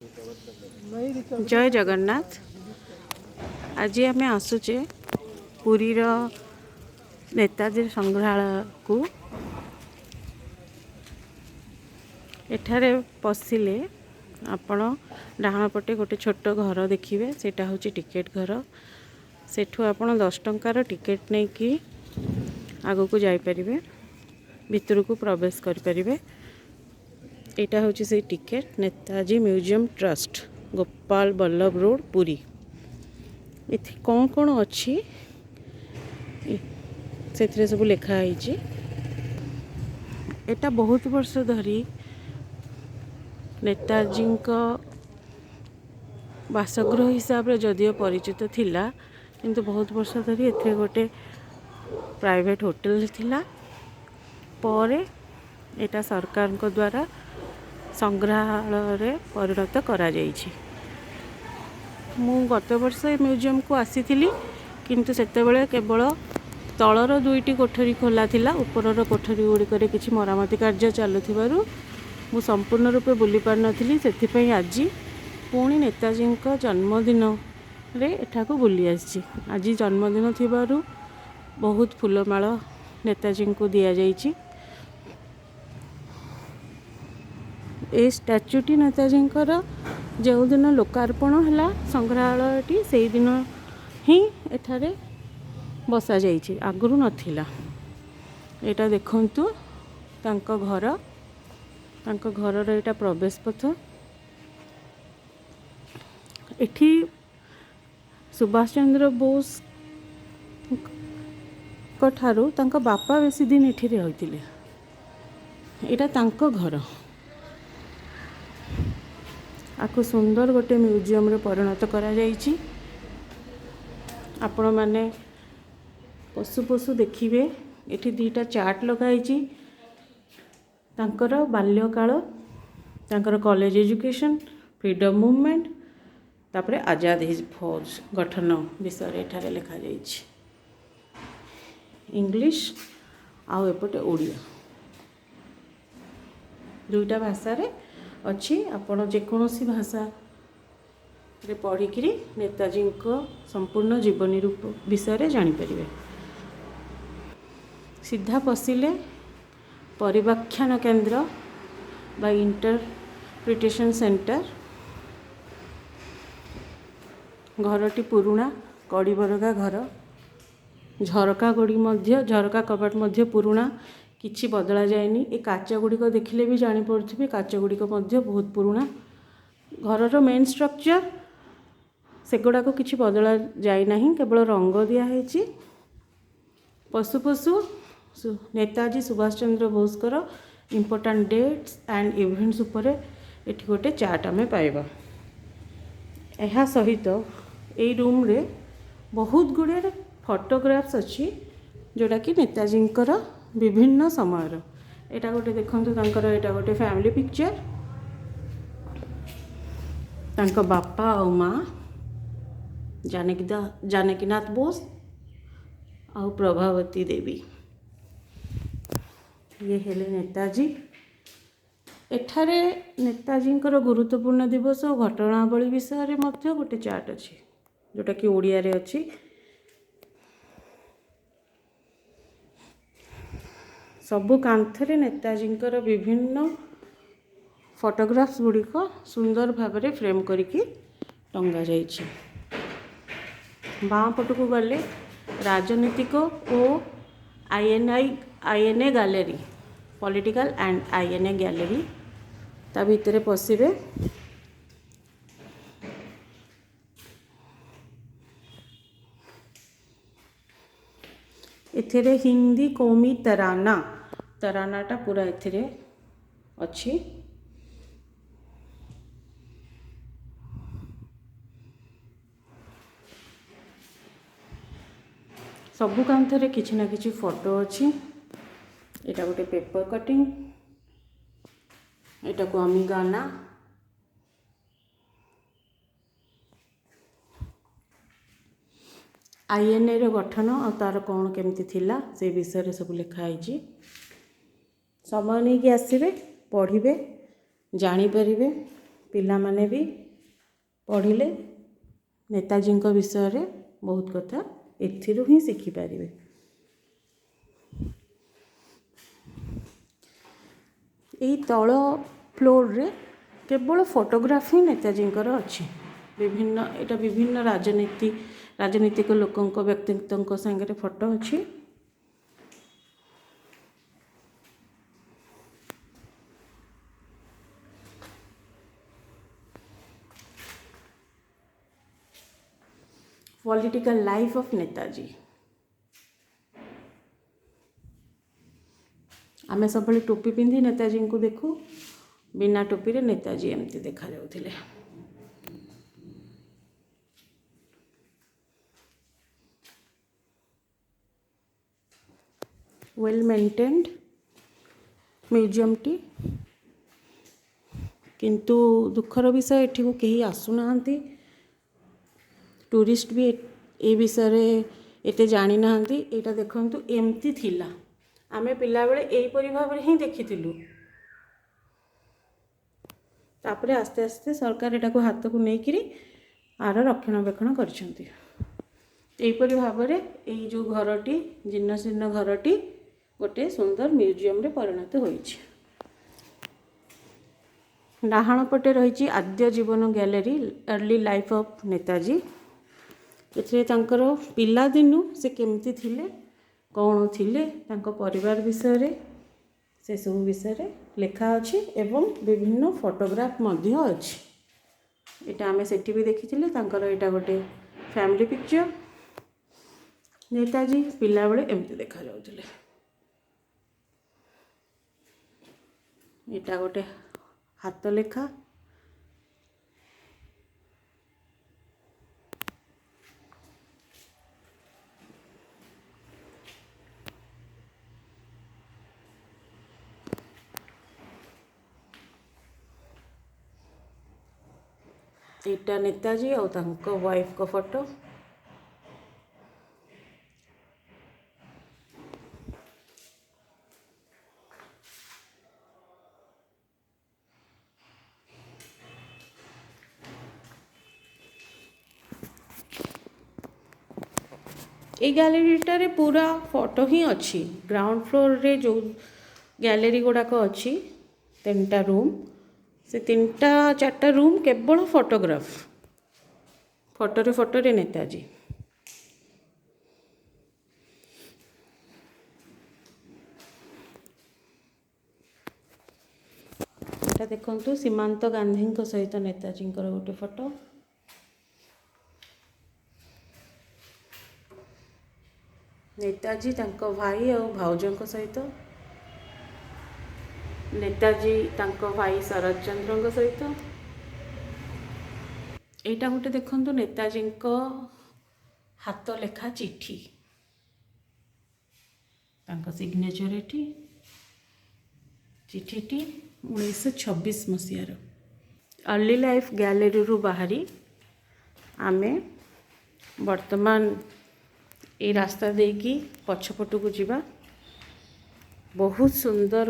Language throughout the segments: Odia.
ଜୟ ଜଗନ୍ନାଥ। ଆଜି ଆମେ ଆସୁଛେ ପୁରୀର ନେତାଜୀ ସଂଗ୍ରହାଳୟକୁ। ଏଠାରେ ପଶିଲେ ଆପଣ ଡାହାଣ ପଟେ ଗୋଟେ ଛୋଟ ଘର ଦେଖିବେ, ସେଇଟା ହେଉଛି ଟିକେଟ୍ ଘର। ସେଠୁ ଆପଣ 10 ଟଙ୍କାର ଟିକେଟ୍ ନେଇକି ଆଗକୁ ଯାଇପାରିବେ, ଭିତରକୁ ପ୍ରବେଶ କରିପାରିବେ। ଏଇଟା ହେଉଛି ସେଇ ticket, Netaji museum trust, Gopal Ballabh road, Puri. ଏଠି କ'ଣ କ'ଣ ଅଛି ସେଥିରେ ସବୁ ଲେଖା ହେଇଛି। ଏଇଟା ବହୁତ ବର୍ଷ ଧରି ନେତାଜୀଙ୍କ ବାସଗୃହ ହିସାବରେ ଯଦିଓ ପରିଚିତ ଥିଲା, କିନ୍ତୁ ବହୁତ ବର୍ଷ ଧରି ଏଥିରେ ଗୋଟେ ପ୍ରାଇଭେଟ୍ ହୋଟେଲ ଥିଲା। ପରେ ଏଇଟା ସରକାରଙ୍କ ଦ୍ୱାରା ସଂଗ୍ରହାଳୟରେ ପରିଣତ କରାଯାଇଛି। ମୁଁ ଗତ ବର୍ଷ ଏ ମ୍ୟୁଜିୟମକୁ ଆସିଥିଲି, କିନ୍ତୁ ସେତେବେଳେ କେବଳ ତଳର ଦୁଇଟି କୋଠରୀ ଖୋଲା ଥିଲା। ଉପରର କୋଠରୀ ଗୁଡ଼ିକରେ କିଛି ମରାମତି କାର୍ଯ୍ୟ ଚାଲୁଥିବାରୁ ମୁଁ ସମ୍ପୂର୍ଣ୍ଣ ରୂପେ ବୁଲି ପାରିନଥିଲି। ସେଥିପାଇଁ ଆଜି ପୁଣି ନେତାଜୀଙ୍କ ଜନ୍ମଦିନରେ ଏଠାକୁ ବୁଲି ଆସିଛି। ଆଜି ଜନ୍ମଦିନ ଥିବାରୁ ବହୁତ ଫୁଲମାଳ ନେତାଜୀଙ୍କୁ ଦିଆଯାଇଛି। ଏ ଷ୍ଟାଚ୍ୟୁଟି ନେତାଜୀଙ୍କର ଯେଉଁଦିନ ଲୋକାର୍ପଣ ହେଲା ସଂଗ୍ରହାଳୟଟି, ସେଇଦିନ ହିଁ ଏଠାରେ ବସାଯାଇଛି, ଆଗରୁ ନଥିଲା। ଏଇଟା ଦେଖନ୍ତୁ ତାଙ୍କ ଘର, ତାଙ୍କ ଘରର ଏଇଟା ପ୍ରବେଶ ପଥ। ଏଠି ସୁଭାଷ ଚନ୍ଦ୍ର ବୋଷଙ୍କ ଠାରୁ ତାଙ୍କ ବାପା ବେଶୀ ଦିନ ଏଠି ରହିଥିଲେ। ଏଇଟା ତାଙ୍କ ଘର। ଆକୁ ସୁନ୍ଦର ଗୋଟେ ମ୍ୟୁଜିୟମରେ ପରିଣତ କରାଯାଇଛି। ଆପଣମାନେ ପଶୁ ପଶୁ ଦେଖିବେ, ଏଠି ଦୁଇଟା ଚାର୍ଟ ଲଗାହେଇଛି। ତାଙ୍କର ବାଲ୍ୟକାଳ, ତାଙ୍କର କଲେଜ ଏଜୁକେସନ୍, ଫ୍ରିଡ଼ମ୍ ମୁଭମେଣ୍ଟ, ତାପରେ ଆଜାଦ ହିନ୍ଦ ଫୌଜ ଗଠନ ବିଷୟରେ ଏଠାରେ ଲେଖାଯାଇଛି। ଇଂଲିଶ ଆଉ ଏପଟେ ଓଡ଼ିଆ ଦୁଇଟା ଭାଷାରେ ଅଛି। ଆପଣ ଯେକୌଣସି ଭାଷାରେ ପଢ଼ିକିରି ନେତାଜୀଙ୍କ ସମ୍ପୂର୍ଣ୍ଣ ଜୀବନୀ ରୂପ ବିଷୟରେ ଜାଣିପାରିବେ। ସିଧା ପଶିଲେ ପରିବ୍ୟାଖ୍ୟାନ କେନ୍ଦ୍ର ବା ଇଣ୍ଟରପ୍ରିଟେସନ୍ ସେଣ୍ଟର। ଘରଟି ପୁରୁଣା କଡ଼ିବରଗା ଘର। ଝରକା ଗୁଡ଼ିକ ମଧ୍ୟ, ଝରକା କବାଟ ମଧ୍ୟ ପୁରୁଣା, କିଛି ବଦଳା ଯାଇନି। ଏ କାଚ ଗୁଡ଼ିକ ଦେଖିଲେ ବି ଜାଣିପାରୁଥିବେ, କାଚ ଗୁଡ଼ିକ ମଧ୍ୟ ବହୁତ ପୁରୁଣା। ଘରର ମେନ୍ ଷ୍ଟ୍ରକ୍ଚର ସେଗୁଡ଼ାକ କିଛି ବଦଳା ଯାଇନାହିଁ, କେବଳ ରଙ୍ଗ ଦିଆହେଇଛି। ପଶୁ ପଶୁ Netaji Subhash Chandra ବୋଷଙ୍କର important dates and events ଉପରେ ଏଠି ଗୋଟେ ଚାର୍ଟ ଆମେ ପାଇବା। ଏହା ସହିତ ଏଇ ରୁମ୍ରେ ବହୁତ ଗୁଡ଼ିଏ ଫଟୋଗ୍ରାଫ୍ସ ଅଛି, ଯେଉଁଟାକି ନେତାଜୀଙ୍କର ବିଭିନ୍ନ ସମୟର। ଏଇଟା ଗୋଟେ ଦେଖନ୍ତୁ ତାଙ୍କର, ଏଇଟା ଗୋଟେ ଫ୍ୟାମିଲି ପିକ୍ଚର, ତାଙ୍କ ବାପା ଆଉ ମା ଜାନକୀନାଥ ବୋଷ ଆଉ ପ୍ରଭାବତୀ ଦେବୀ। ଇଏ ହେଲେ ନେତାଜୀ। ଏଠାରେ ନେତାଜୀଙ୍କର ଗୁରୁତ୍ୱପୂର୍ଣ୍ଣ ଦିବସ ଓ ଘଟଣାବଳୀ ବିଷୟରେ ମଧ୍ୟ ଗୋଟେ ଚାର୍ଟ ଅଛି, ଯେଉଁଟାକି ଓଡ଼ିଆରେ ଅଛି। ସବୁ କାନ୍ଥରେ ନେତାଜୀଙ୍କର ବିଭିନ୍ନ ଫଟୋଗ୍ରାଫ୍ସ ଗୁଡ଼ିକ ସୁନ୍ଦର ଭାବରେ ଫ୍ରେମ୍ କରିକି ଟଙ୍ଗା ଯାଇଛି। ବାଁ ପଟକୁ ଗଲେ ରାଜନୈତିକ ଓ INA gallery, political and INA gallery, ତା ଭିତରେ ପଶିବେ। ଏଥିରେ ହିନ୍ଦୀ କୌମି ତରାନା, ତରାନାଟା ପୁରା ଏଥିରେ ଅଛି। ସବୁ କାନ୍ଥରେ କିଛି ନା କିଛି ଫଟୋ ଅଛି। ଏଇଟା ଗୋଟେ ପେପର କଟିଂ, ଏଟାକୁ ଆମେ ଗାନା। ଆଇଏନ୍ଏର ଗଠନ ଆଉ ତା'ର କ'ଣ କେମିତି ଥିଲା ସେ ବିଷୟରେ ସବୁ ଲେଖା ହେଇଛି। ସମୟ ନେଇକି ଆସିବେ, ପଢ଼ିବେ, ଜାଣିପାରିବେ। ପିଲାମାନେ ବି ପଢ଼ିଲେ ନେତାଜୀଙ୍କ ବିଷୟରେ ବହୁତ କଥା ଏଥିରୁ ହିଁ ଶିଖିପାରିବେ। ଏଇ ତଳ ଫ୍ଲୋରରେ କେବଳ ଫଟୋଗ୍ରାଫ ହିଁ ନେତାଜୀଙ୍କର ଅଛି। ବିଭିନ୍ନ ଏଇଟା ବିଭିନ୍ନ ରାଜନୀତିକ ଲୋକଙ୍କ ବ୍ୟକ୍ତିତ୍ୱଙ୍କ ସାଙ୍ଗରେ ଫଟୋ ଅଛି। Political life of Netaji. ଆମେ ସବୁବେଳେ ଟୋପି ପିନ୍ଧି ନେତାଜୀଙ୍କୁ ଦେଖୁ, ବିନା ଟୋପିରେ ନେତାଜୀ ଏମିତି ଦେଖାଯାଉଥିଲେ। ୱେଲ୍ ମେଣ୍ଟେନ୍ଡ ମ୍ୟୁଜିୟମଟି, କିନ୍ତୁ ଦୁଃଖର ବିଷୟ ଏଠିକୁ କେହି ଆସୁନାହାନ୍ତି। ଟୁରିଷ୍ଟ ବି ଏ ବିଷୟରେ ଏତେ ଜାଣିନାହାନ୍ତି। ଏଇଟା ଦେଖନ୍ତୁ ଏମିତି ଥିଲା, ଆମେ ପିଲାବେଳେ ଏଇପରି ଭାବରେ ହିଁ ଦେଖିଥିଲୁ। ତାପରେ ଆସ୍ତେ ଆସ୍ତେ ସରକାର ଏଟାକୁ ହାତକୁ ନେଇକିରି ଆର ରକ୍ଷଣାବେକ୍ଷଣ କରିଛନ୍ତି। ଏହିପରି ଭାବରେ ଏଇ ଯେଉଁ ଘରଟି, ଜୀର୍ଣ୍ଣଶୀର୍ଣ୍ଣ ଘରଟି ଗୋଟେ ସୁନ୍ଦର ମ୍ୟୁଜିୟମରେ ପରିଣତ ହୋଇଛି। ଡାହାଣ ପଟେ ରହିଛି ଆଦ୍ୟ ଜୀବନ gallery, early life of Netaji. ଏଥିରେ ତାଙ୍କର ପିଲାଦିନୁ ସେ କେମିତି ଥିଲେ, କ'ଣ ଥିଲେ, ତାଙ୍କ ପରିବାର ବିଷୟରେ ସେସବୁ ବିଷୟରେ ଲେଖା ଅଛି ଏବଂ ବିଭିନ୍ନ ଫଟୋଗ୍ରାଫ ମଧ୍ୟ ଅଛି। ଏଇଟା ଆମେ ସେଠି ବି ଦେଖିଥିଲେ। ତାଙ୍କର ଏଇଟା ଗୋଟେ ଫ୍ୟାମିଲି ପିକ୍ଚର। ନେତାଜୀ ପିଲାବେଳେ ଏମିତି ଦେଖାଯାଉଥିଲେ। ଏଇଟା ଗୋଟେ ହାତ ଲେଖା। ଏଇଟା ନେତାଜୀ ଆଉ ତାଙ୍କ ୱାଇଫଙ୍କ ଫଟୋ। ଏଇ ଗ୍ୟାଲେରୀଟାରେ ପୁରା ଫଟୋ ହିଁ ଅଛି। ଗ୍ରାଉଣ୍ଡ ଫ୍ଲୋରରେ ଯେଉଁ ଗ୍ୟାଲେରୀ ଗୁଡ଼ାକ ଅଛି, 3ଟା ରୁମ୍, ସେ 3ଟା 4ଟା ରୁମ୍ କେବଳ ଫଟୋଗ୍ରାଫ, ଫଟୋରେ ଫଟୋରେ ନେତାଜୀ। ଏଟା ଦେଖନ୍ତୁ ସୀମାନ୍ତ ଗାନ୍ଧୀଙ୍କ ସହିତ ନେତାଜୀଙ୍କର ଗୋଟେ ଫଟୋ। ନେତାଜୀ ତାଙ୍କ ଭାଇ ଆଉ ଭାଉଜଙ୍କ ସହିତ, ନେତାଜୀ ତାଙ୍କ ଭାଇ ଶରତ ଚନ୍ଦ୍ରଙ୍କ ସହିତ। ଏଇଟା ଗୋଟେ ଦେଖନ୍ତୁ ନେତାଜୀଙ୍କ ହାତ ଲେଖା ଚିଠି, ତାଙ୍କ ସିଗ୍ନେଚର ଏଠି। ଚିଠିଟି 1926 ମସିହାର। ଅର୍ଲି ଲାଇଫ୍ ଗ୍ୟାଲେରୀରୁ ବାହାରି ଆମେ ବର୍ତ୍ତମାନ ଏଇ ରାସ୍ତା ଦେଇକି ପଛପଟକୁ ଯିବା। ବହୁତ ସୁନ୍ଦର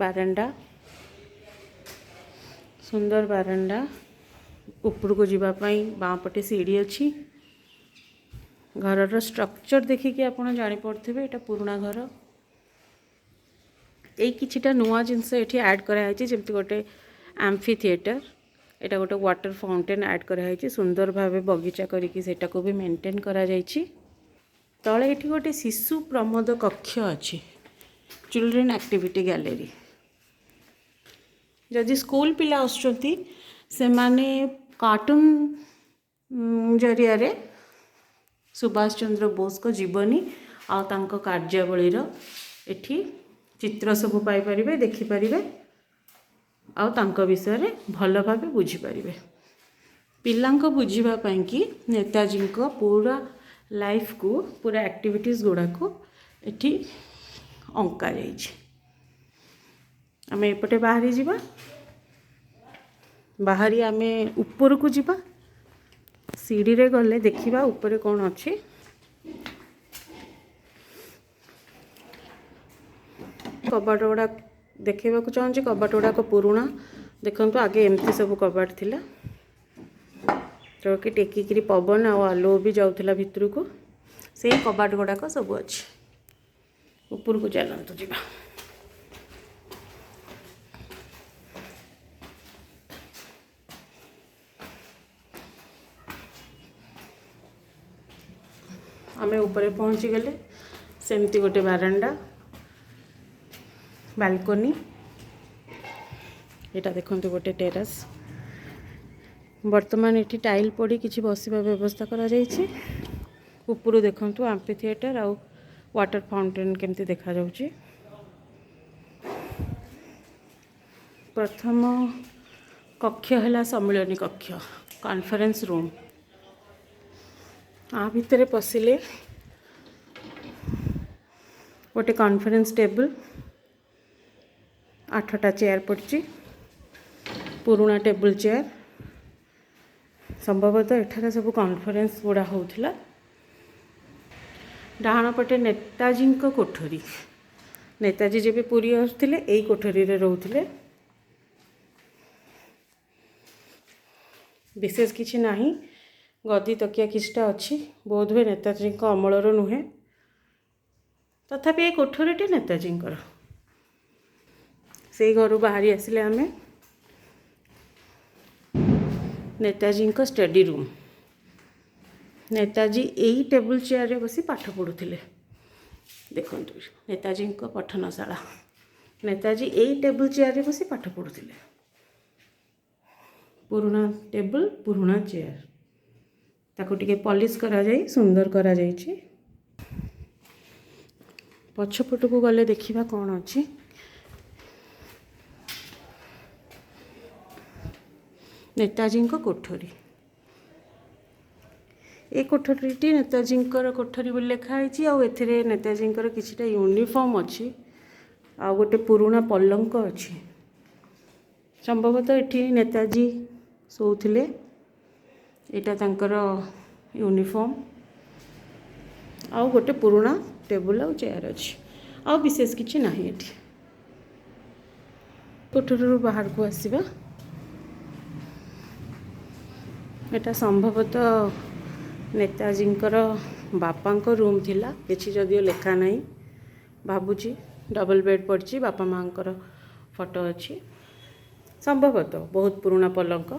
ବାରଣ୍ଡା, ସୁନ୍ଦର ବାରଣ୍ଡା। ଉପରକୁ ଯିବା ପାଇଁ ବାଁ ପଟେ ସିଢ଼ି ଅଛି। ଘରର ଷ୍ଟ୍ରକ୍ଚର ଦେଖିକି ଆପଣ ଜାଣିପାରୁଥିବେ ଏଇଟା ପୁରୁଣା ଘର। ଏଇ କିଛିଟା ନୂଆ ଜିନିଷ ଏଠି ଆଡ଼୍ କରାହେଇଛି, ଯେମିତି ଗୋଟେ ଆମ୍ଫି ଥିଏଟର, ଏଇଟା ଗୋଟେ ୱାଟର ଫାଉଣ୍ଟେନ୍ ଆଡ଼୍ କରାହେଇଛି। ସୁନ୍ଦର ଭାବେ ବଗିଚା କରିକି ସେଇଟାକୁ ବି ମେଣ୍ଟେନ୍ କରାଯାଇଛି। ତଳେ ଏଠି ଗୋଟେ ଶିଶୁ ପ୍ରମୋଦ କକ୍ଷ ଅଛି, ଚିଲଡ୍ରେନ୍ ଆକ୍ଟିଭିଟି ଗ୍ୟାଲେରୀ। ଯଦି ସ୍କୁଲ ପିଲା ଆସୁଛନ୍ତି ସେମାନେ କାର୍ଟୁନ୍ ଜରିଆରେ ସୁଭାଷ ଚନ୍ଦ୍ର ବୋଷଙ୍କ ଜୀବନୀ ଆଉ ତାଙ୍କ କାର୍ଯ୍ୟାବଳୀର ଏଠି ଚିତ୍ର ସବୁ ପାଇପାରିବେ, ଦେଖିପାରିବେ ଆଉ ତାଙ୍କ ବିଷୟରେ ଭଲ ଭାବେ ବୁଝିପାରିବେ। ପିଲାଙ୍କ ବୁଝିବା ପାଇଁକି ନେତାଜୀଙ୍କ ପୁରା ଲାଇଫକୁ, ପୁରା ଆକ୍ଟିଭିଟିଜ୍ ଗୁଡ଼ାକୁ ଏଠି ଅଙ୍କା ଯାଇଛି। ଆମେ ଏପଟେ ବାହାରି ଯିବା, ବାହାରି ଆମେ ଉପରକୁ ଯିବା। ସିଢ଼ିରେ ଗଲେ ଦେଖିବା ଉପରେ କ'ଣ ଅଛି। କବାଟ ଗୁଡ଼ା ଦେଖେଇବାକୁ ଚାହୁଁଛି, କବାଟ ଗୁଡ଼ାକ ପୁରୁଣା, ଦେଖନ୍ତୁ, ଆଗେ ଏମିତି ସବୁ କବାଟ ଥିଲା ଯେଉଁକି ଟେକିକିରି ପବନ ଆଉ ଆଲୁଅ ବି ଯାଉଥିଲା ଭିତରକୁ। ସେଇ କବାଟ ଗୁଡ଼ାକ ସବୁ ଅଛି। ଉପରକୁ ଚାଲନ୍ତୁ ଯିବା। ଆମେ ଉପରେ ପହଞ୍ଚିଗଲେ। ସେମିତି ଗୋଟେ ବାରଣ୍ଡା, ବାଲକୋନି। ଏଇଟା ଦେଖନ୍ତୁ, ଗୋଟେ ଟେରାସ୍। ବର୍ତ୍ତମାନ ଏଠି ଟାଇଲ୍ ପଡ଼ି କିଛି ବସିବା ବ୍ୟବସ୍ଥା କରାଯାଇଛି। ଉପରୁ ଦେଖନ୍ତୁ, ଆମ୍ଫି ଥିଏଟର ଆଉ ୱାଟର ଫାଉଣ୍ଟେନ୍ କେମିତି ଦେଖାଯାଉଛି। ପ୍ରଥମ କକ୍ଷ ହେଲା ସମ୍ମିଳନୀ କକ୍ଷ, କନଫରେନ୍ସ ରୁମ୍। ଆ ଭିତରେ ପଶିଲେ ଗୋଟେ କନଫରେନ୍ସ ଟେବୁଲ୍, 8ଟା ଚେୟାର ପଡ଼ିଛି, ପୁରୁଣା ଟେବୁଲ୍ ଚେୟାର। ସମ୍ଭବତଃ ଏଠାରେ ସବୁ କନଫରେନ୍ସ ଗୁଡ଼ା ହେଉଥିଲା। ଡାହାଣ ପଟେ ନେତାଜୀଙ୍କ କୋଠରୀ। ନେତାଜୀ ଯେବେ ପୁରୀ ଆସୁଥିଲେ, ଏଇ କୋଠରୀରେ ରହୁଥିଲେ। ବିଶେଷ କିଛି ନାହିଁ, ଗଦି ତକିଆ କିଛିଟା ଅଛି। ବୋଧହୁଏ ନେତାଜୀଙ୍କ ଅମଳର ନୁହେଁ, ତଥାପି ଏଇ କୋଠରୀଟି ନେତାଜୀଙ୍କର। ସେଇ ଘରୁ ବାହାରି ଆସିଲେ ଆମେ, ନେତାଜୀଙ୍କ ଷ୍ଟଡି ରୁମ୍। ନେତାଜୀ ଏଇ ଟେବୁଲ୍ ଚେୟାରରେ ବସି ପାଠ ପଢ଼ୁଥିଲେ। ଦେଖନ୍ତୁ, ନେତାଜୀଙ୍କ ପଠନଶାଳା। ନେତାଜୀ ଏଇ ଟେବୁଲ୍ ଚେୟାରରେ ବସି ପାଠ ପଢ଼ୁଥିଲେ। ପୁରୁଣା ଟେବୁଲ୍, ପୁରୁଣା ଚେୟାର, ତାକୁ ଟିକେ ପଲିସ୍ କରାଯାଇ ସୁନ୍ଦର କରାଯାଇଛି। ପଛପଟକୁ ଗଲେ ଦେଖିବା କ'ଣ ଅଛି। ନେତାଜୀଙ୍କ କୋଠରୀ। ଏ କୋଠରୀଟି ନେତାଜୀଙ୍କର କୋଠରୀ ବୋଲି ଲେଖା ହେଇଛି ଆଉ ଏଥିରେ ନେତାଜୀଙ୍କର କିଛିଟା ୟୁନିଫର୍ମ ଅଛି ଆଉ ଗୋଟେ ପୁରୁଣା ପଲଙ୍କ ଅଛି। ସମ୍ଭବତଃ ଏଠି ନେତାଜୀ ଶୋଉଥିଲେ। ଏଇଟା ତାଙ୍କର ୟୁନିଫର୍ମ ଆଉ ଗୋଟେ ପୁରୁଣା ଟେବୁଲ୍ ଆଉ ଚେୟାର ଅଛି। ଆଉ ବିଶେଷ କିଛି ନାହିଁ ଏଠି। କୋଠରୀରୁ ବାହାରକୁ ଆସିବା। ଏଟା ସମ୍ଭବତଃ ନେତାଜୀଙ୍କର ବାପାଙ୍କ ରୁମ୍ ଥିଲା। କିଛି ଯଦିଓ ଲେଖା ନାହିଁ, ଭାବୁଛି ଡବଲ୍ ବେଡ଼୍ ପଡ଼ିଛି, ବାପା ମାଆଙ୍କର ଫଟୋ ଅଛି। ସମ୍ଭବତଃ ବହୁତ ପୁରୁଣା ପଲଙ୍କ,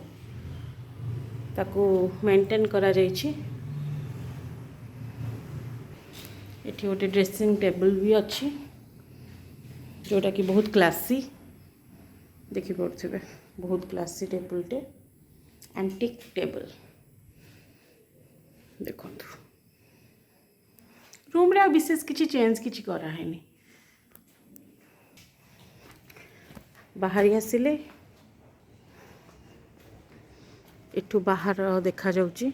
ତାକୁ ମେଣ୍ଟେନ୍ କରାଯାଇଛି। ଏଠି ଗୋଟେ ଡ୍ରେସିଂ ଟେବୁଲ୍ ବି ଅଛି, ଯେଉଁଟାକି ବହୁତ କ୍ଲାସି। ଦେଖିପାରୁଥିବେ, ବହୁତ କ୍ଲାସି ଟେବୁଲ୍ଟେ, ଆଣ୍ଟିକ୍ ଟେବୁଲ୍। ଦେଖନ୍ତୁ, ରୁମ୍ରେ ଆଉ ବିଶେଷ କିଛି ଚେଞ୍ଜ କିଛି କରାହେଇନି। ବାହାରି ଆସିଲେ ଏଠୁ ବାହାର ଦେଖାଯାଉଛି।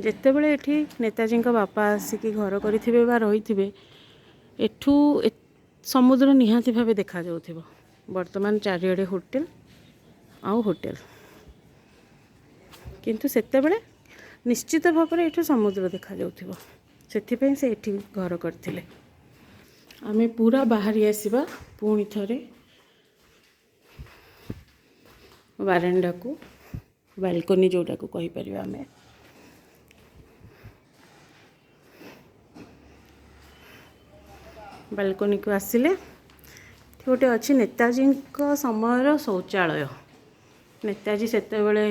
ଯେତେବେଳେ ଏଠି ନେତାଜୀଙ୍କ ବାପା ଆସିକି ଘର କରିଥିବେ ବା ରହିଥିବେ, ଏଠୁ ସମୁଦ୍ର ନିହାତି ଭାବେ ଦେଖାଯାଉଥିବ। ବର୍ତ୍ତମାନ ଚାରିଆଡ଼େ ହୋଟେଲ ଆଉ ହୋଟେଲ, କିନ୍ତୁ ସେତେବେଳେ ନିଶ୍ଚିତ ଭାବରେ ଏଠୁ ସମୁଦ୍ର ଦେଖାଯାଉଥିବ। ସେଥିପାଇଁ ସେ ଏଠି ଘର କରିଥିଲେ। ଆମେ ପୁରା ବାହାରି ଆସିବା ପୁଣି ଥରେ ବାରଣ୍ଡାକୁ, ବାଲକୋନି ଯେଉଁଟାକୁ କହିପାରିବା ଆମେ। ବାଲକୋନିକୁ ଆସିଲେ ଏଠି ଗୋଟେ ଅଛି ନେତାଜୀଙ୍କ ସମୟର ଶୌଚାଳୟ। ନେତାଜୀ ସେତେବେଳେ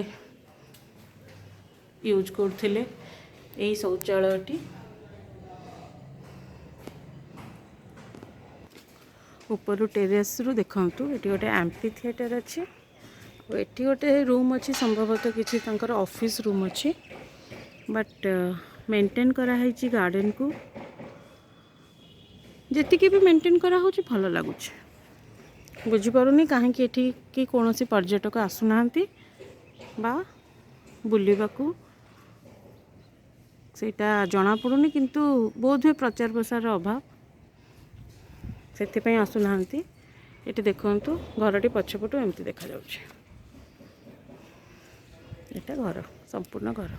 ୟୁଜ୍ କରୁଥିଲେ ଏଇ ଶୌଚାଳୟଟି। ଉପରୁ ଟେରେସ୍ରୁ ଦେଖନ୍ତୁ, ଏଠି ଗୋଟେ ଆମ୍ଫି ଥିଏଟର ଅଛି ଆଉ ଏଠି ଗୋଟେ ରୁମ୍ ଅଛି। ସମ୍ଭବତଃ କିଛି ତାଙ୍କର ଅଫିସ୍ ରୁମ୍ ଅଛି, ବଟ୍ ମେଣ୍ଟେନ୍ କରାହେଇଛି ଗାର୍ଡ଼େନକୁ। ଯେତିକି ବି ମେଣ୍ଟେନ୍ କରାହେଉଛି, ଭଲ ଲାଗୁଛି। ବୁଝିପାରୁନି କାହିଁକି ଏଠି କି କୌଣସି ପର୍ଯ୍ୟଟକ ଆସୁନାହାନ୍ତି ବା ବୁଲିବାକୁ, ସେଇଟା ଜଣାପଡ଼ୁନି। କିନ୍ତୁ ବୋଧହୁଏ ପ୍ରଚାର ପ୍ରସାରର ଅଭାବ, ସେଥିପାଇଁ ଆସୁନାହାନ୍ତି। ଏଠି ଦେଖନ୍ତୁ, ଘରଟି ପଛପଟୁ ଏମିତି ଦେଖାଯାଉଛି। ଏଇଟା ଘର, ସମ୍ପୂର୍ଣ୍ଣ ଘର।